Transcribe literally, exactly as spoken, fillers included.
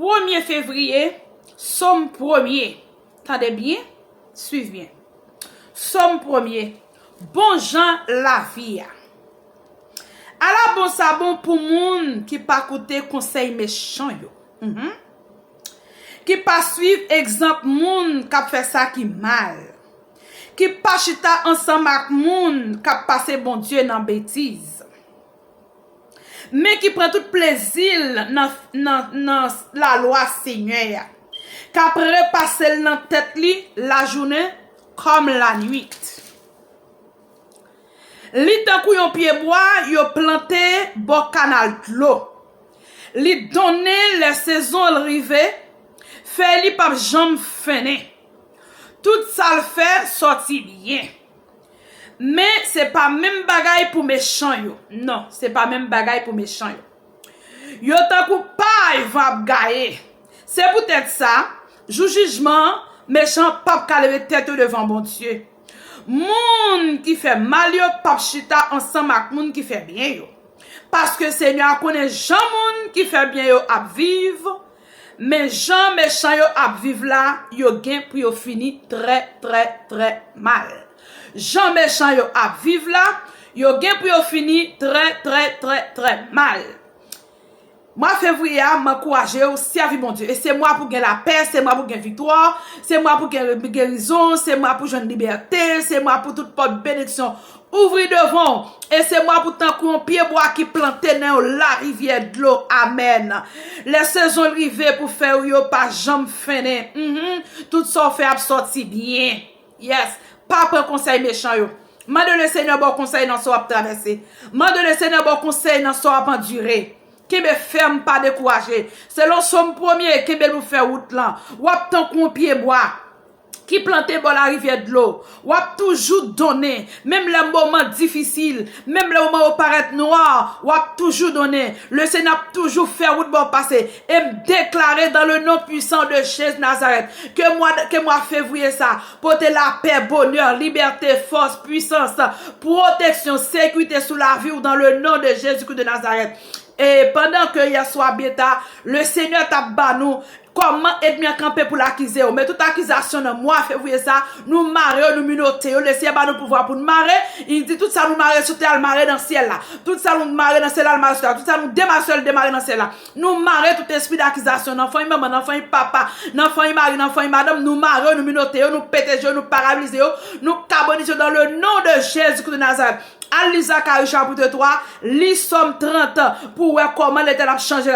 Premye fevriye, Sòm premye. Tande byen, swiv byen. Sòm premye, bon jan lavi a. Ala bon sa bon pou moun ki pa koute konsèy mechan yo. Mhm. Ki pa swiv egzanp moun k ap fè sa ki mal. Ki pa chita ansanm ak moun k ap pase Bondye nan betiz. Men ki pran tout plezi l nan, nan, nan lalwa Senyè a, k ap repase l nan tèt li lajounen kòm lannuit. Li tankou yon pyebwa yo plante bò kanal dlo. Li donnen lè sezon l rive, fèy li p ap janm fennen. Tout sa l fè sòti byen. Men se pa menm bagay pou mechan yo. Non, se pa menm bagay pou mechan yo. Yo tankou pay van ap gaye. Se poutèt sa, jou jijman an, mechan p ap ka leve tèt yo devan Bondye. Moun ki fè mal yo p ap chita ansanm ak moun ki fè byen yo. Paske Senyè a konnen jan moun ki fè byen yo ap viv, men jan mechan yo ap viv la, yo gen pou yo fini trè, trè, trè mal. Jan mechan yo ap viv la, yo gen pou yo fini trè, trè, trè, trè mal. Mwa fevriye a, m ankouraje w sèvi Bondye. E se mwa pou gen lapè, se mwa pou gen viktwa, se mwa pou gen gerizon, se mwa pou jwenn libète, se mwa pou tout pòt benediksyon ouvri devan w. E se mwa pou tankou yon pyebwa ki plante nan yon larivyè dlo. Amèn. Lè sezon l rive pou fèy ou yo pa janm fennen. Mhm. Tout sa w fè ap sòti byen. Yes. Pa pran konsèy mechan yo. Mande Lesenyè ba w konsèy nan sa w ap travèse. Mande Lesenyè ba w konsèy nan sa w ap andire. Kenbe fèm, pa dekouraje. Selon Sòm premye, kenbe l pou fè wout lan. W ap tankou yon pyebwa ki plante bò larivyè dlo. W ap toujou donnen, menm lè moman difisil, menm lè moman yo parèt nwa, w ap toujou donnen. Lesenyè ap toujou fè wout ba w pase. E m deklare dans le nom puissant de Jésus Nazareth, ke mwa, ke mwa fevriye sa, pote lapè, bonè, libète, fòs, pwisans, pwoteksyon, sekirite sou lavi w dans le nom de Jésus-Christ de Nazareth. E pandan ke yè swa byen ta, Lesenyè t ap ba nou kòman ènmi an kanpe pou l akize w. Men tout akizasyon nan mwa fevriye sa, nou mare yo, nou menote yo. Lesenyè ba nou pouvwa pou n mare. Li di tout sa nou mare sou tè a, l mare nan syèl la. Tout sa nou mare nan syèl la, l mare sou tè a. Tout sa nou demare sou tè a, l demare nan syèl la. Nou mare tout espri dakizasyon nan fanmi manman, nan fanmi papa, nan fanmi mari, nan fanmi madanm. Nou mare yo, nou menote yo, nou pete je yo, nou paralize yo, nou kabonize yo dans le nom de Jésus-Christ de Nazareth. Al li Zakari chapit twa, li Sòm trant pou w wè kòman Letènèl ap chanje